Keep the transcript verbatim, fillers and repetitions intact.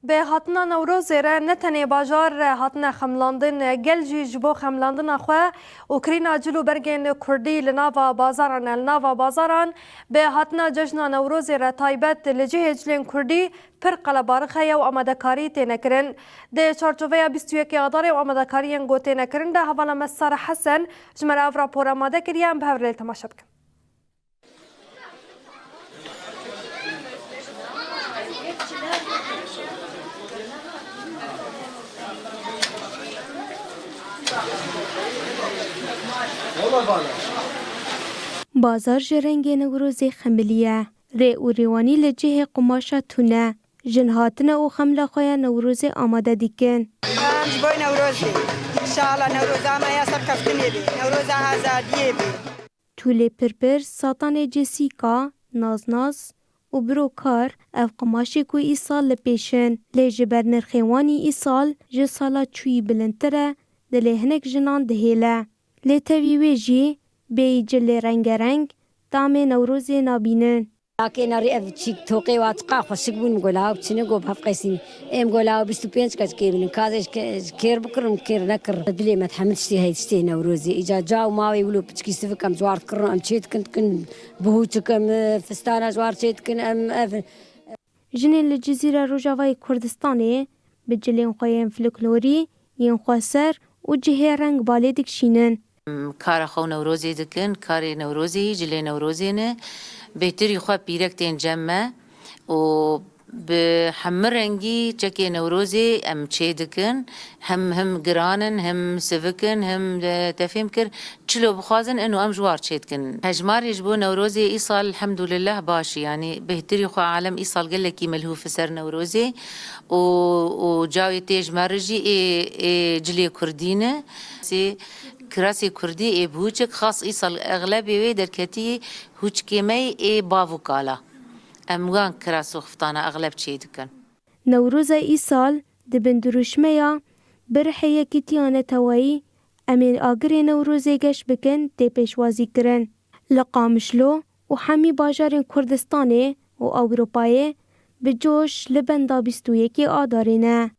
Bi hatina Newrozê re ne tenê bajar hatine xemlandin, gel jî ji bo xemlandina xwe û kirîna cil û bergên kurdî li nava bazaran e. Li nava bazaran bi hatina cejna Newrozê re taybet li cihê cilên kurdî pir qelebarix heye û amadekarî têne kirin. Di çarçoveya bîst û yekê Adarê û amadekariyên ku têne kirin de hevala me Sara Hesen ji me re ev rapor amade kiriye, em bi hev re lê temaşe bikin. Bazar ji rengê Newrozê xemilî ye. Rê û rêwanî li cihê qumaşa tune. Jin hatine û xemla xwe ya Newrozê amade dikin. Em ji bo Newrozê. Înşallah Newroza me ya serkeftinê bê. Newroza azadiyê bê. Tûlê pirpir, satanê cêsîka, naznaz û birokar, ev qimaşê ku îsal li pêş in, lê ji ber nirxê wan î îsal ji sala çûyî bilindtir e, dilê hinek jinan dihêle. Lê tevî wê jî bêyî cilê rengereng, tamê Newrozê nabînin. Akê nerî ev çîk toqê wa tiqa xweşik bûn, gola biçine go bi hev qeysî. Em gola bîst û pênc keçkê bînin. Kazê ji ke-, ji kêr bikirin, kêr nekir. Dilê me hemû tiştê hey tiştê Newrozê. Îca ca û mawê wilo piçkî sivik em ji war dikirin, em çê dikin, dikin bihûçik, em, e, fistana ji war çê dikin, em ev. Jinên li Cizîra Rojavayê Kurdistanê bi cilên xwe yên folklorî, yên xweser û cihê reng balê dikişînin. Kara xwe û Newrozê dikin, karê Newrozê yî, cilê Newrozê ne. Bêhtirî xwe pîrek tên cem me û bi hemû rengî çekê Newrozê em çê dikin. Hem, hem giran in, hem sivik in, hem de te fêm kir, çilo bixwazin, ino em ji war çê dikin. Hejmarê ji bo Newrozê îsal, elhemdulillah, baş e. Yanî bêhtirî xwe alem îsal gelekî melhûf e ser Newrozê û, û cawê tê ji me re jî ê, ê cilê kurdî ne. Sê Kirasê kurdî ê bi hûçek xas îsal exlebê wê derketî hûçkê me ê bav û kala. Em wan kiras û xiftana exleb çê dikin. Newroza îsal di bin dirûşmeya Bi rihê yekîtiya neteweyî em ê agirê Newrozê geş bikin tê pêşwazîkirin. Li Qamişlo û hemî bajarên Kurdistanê û Ewropayê bi coş li benda bîst û yekê Adarê ne.